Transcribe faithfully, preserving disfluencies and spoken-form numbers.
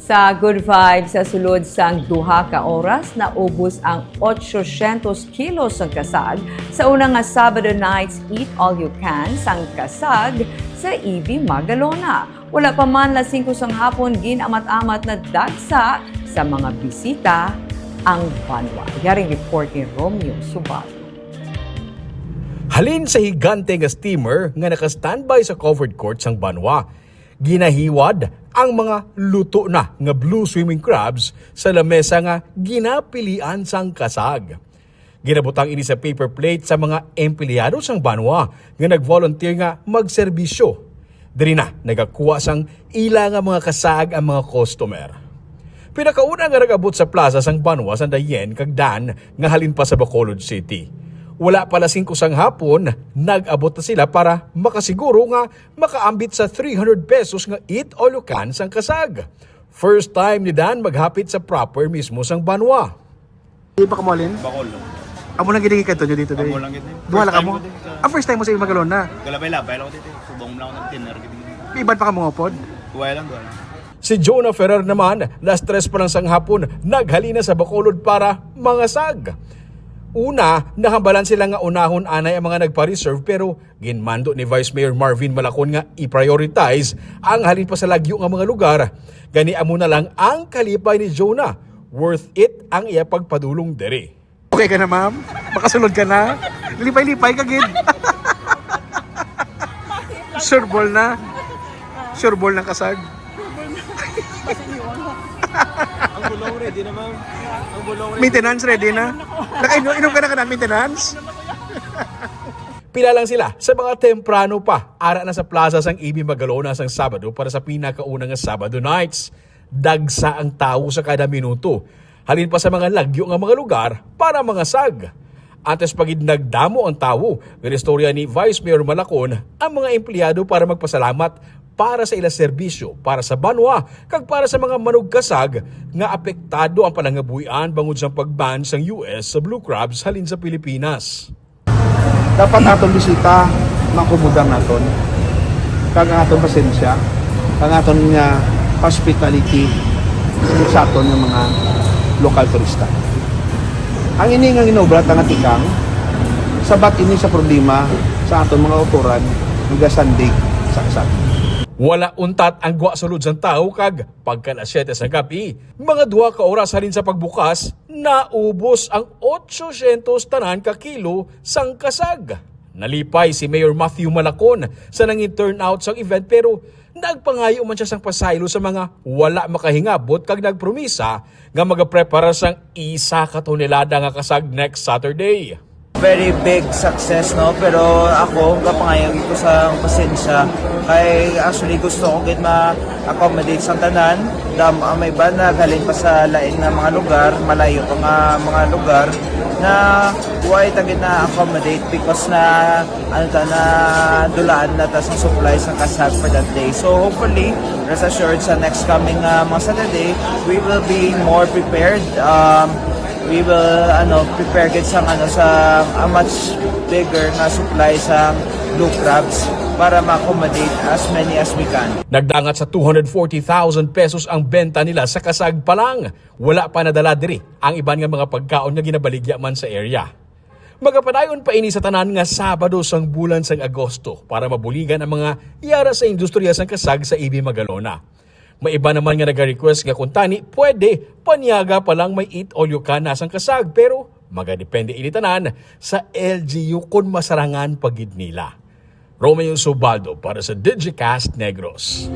Sa Good Vibes, sa sulod sang duha ka oras, naubos ang ochocientos kilos sang kasag sa una nga Sabado Nights Eat All You Can sang Kasag sa E V Magalona. Wala pa man las singko sang hapon, gin-amat-amat na dagsa sa mga bisita ang banwa. Yaring report ni Romeo Subal. Halin sa higante nga steamer nga naka-standby sa covered court sang banwa, ginahiwad ang mga luto na nga blue swimming crabs sa lamesa nga ginapilian sang kasag. Ginabutang ini sa paper plate sa mga empleyado sang banwa nga nag-volunteer nga magserbisyo. Diri na nagakuha sang ila nga mga kasag ang mga customer. Pinakauna nga nag-abot sa plaza sang banwa sang Dayen kag Dan nga halin pa sa Bacolod City. Wala pa las singko sang hapon, nag-abot na sila para makasiguro nga makaambit sa three hundred pesos nga eat all you can sang kasag. First time ni Dan maghapit sa proper mismo sang banwa. Di pa ka mo halin? Bacolod. Amo lang gid ang ikadto nyo dito, day? Amo lang gid, eh. Duha First lang time kamo? ko din sa Ah, first time mo sa Magalona? Galabay-labay lang ako dito, eh. Subong lang ako nag-dinner gid. May iban pa ka mga upod? Duha lang, duha lang. Si Jonah Ferrer naman, las tres pa lang sang hapon, naghalina sa Bacolod para mangasag. Una, nahambalan sila nga unahon anay ang mga nagpa-reserve, pero ginmando ni Vice Mayor Marvin Malacon nga i-prioritize ang halin pa sa lagyo nga mga lugar. Gani amo na lang ang kalipay ni Jonah. Worth it ang iya pagpadulong diri. Okay ka na, ma'am? Makasulod ka na? Lipay-lipay ka gid. Sure ball na. Sure ball ng kasag. Ang bulong ready na, ma'am. Ang bulong ready. Maintenance ready na. Nakainom inom ka na ka ng maintenance? Pila lang sila sa mga temprano pa, ara na sa plaza sang E V Magalona sang Sabado para sa pinakauna nga Sabado Nights. Dagsa ang tawo sa kada minuto, halin pa sa mga lagyo nga mga lugar para mangasag. Antes pa gid nagdamo ang tawo, ginistorya ni Vice Mayor Malacon ang mga empleyado para magpasalamat para sa ila serbisyo para sa banwa kag para sa mga manugkasag nga apektado ang panangabuhian bangod sang pag-ban sang U S sa blue crabs halin sa Pilipinas. Dapat aton bisita, maakomodar naton, kag ang aton pasensya, kag ang aton nga hospitality sa aton nga mga lokal turista. Ang ini nga ginobra ta nga tikang, sabat ini sa problema sa aton mga kautoran nga gasandig sa kasag. Wala untat ang gwa sulod sang tawo kag pagka alas siyete sa gabi, mga duha ka oras halin sa pagbukas, naubos ang ochocientos tanan ka kilo sang kasag. Nalipay si Mayor Matthew Malacon sa nangin turnout sang event, pero nagpangayo man siya sang pasaylo sa mga wala makahingabot kag nagpromisa nga magapreparar sang isa ka tonelada nga kasag next Saturday. Very big success, no? Pero ako, gapangayo gid ko sa pasensya. Kay actually gusto ko gid ma-accommodate sa tanan. Dam, ah, may iba naghalin pa sa lain nga mga lugar, malayo pa nga mga lugar na wala ta gid na-accommodate because na, ano ta, na dulaan na ta sa supply sa kasag for that day. So hopefully, rest assured sa next coming, ah, mga Saturday, we will be more prepared. Um, we will, ano, prepare gid sang, ano, sa a much bigger nga supply sang blue crabs para ma-accommodate as many as we can. Nagdangat sa two hundred forty thousand pesos ang benta nila sa kasag pa lang. Wala pa nadala diri ang iban nga mga pagkaon nga ginabaligya man sa area. Magapadayon pa ini sa tanan nga Sabado sang bulan sang Agosto para mabuligan ang mga yara sa industriya sang kasag sa E V Magalona. May iba naman nga naga-request nga kung tani pwede, panyaga pa lang may eat all you can na sang kasag, pero magadepende ini tanan sa L G U kon masarangan pa gid nila. Romeo Subaldo para sa Digicast Negros.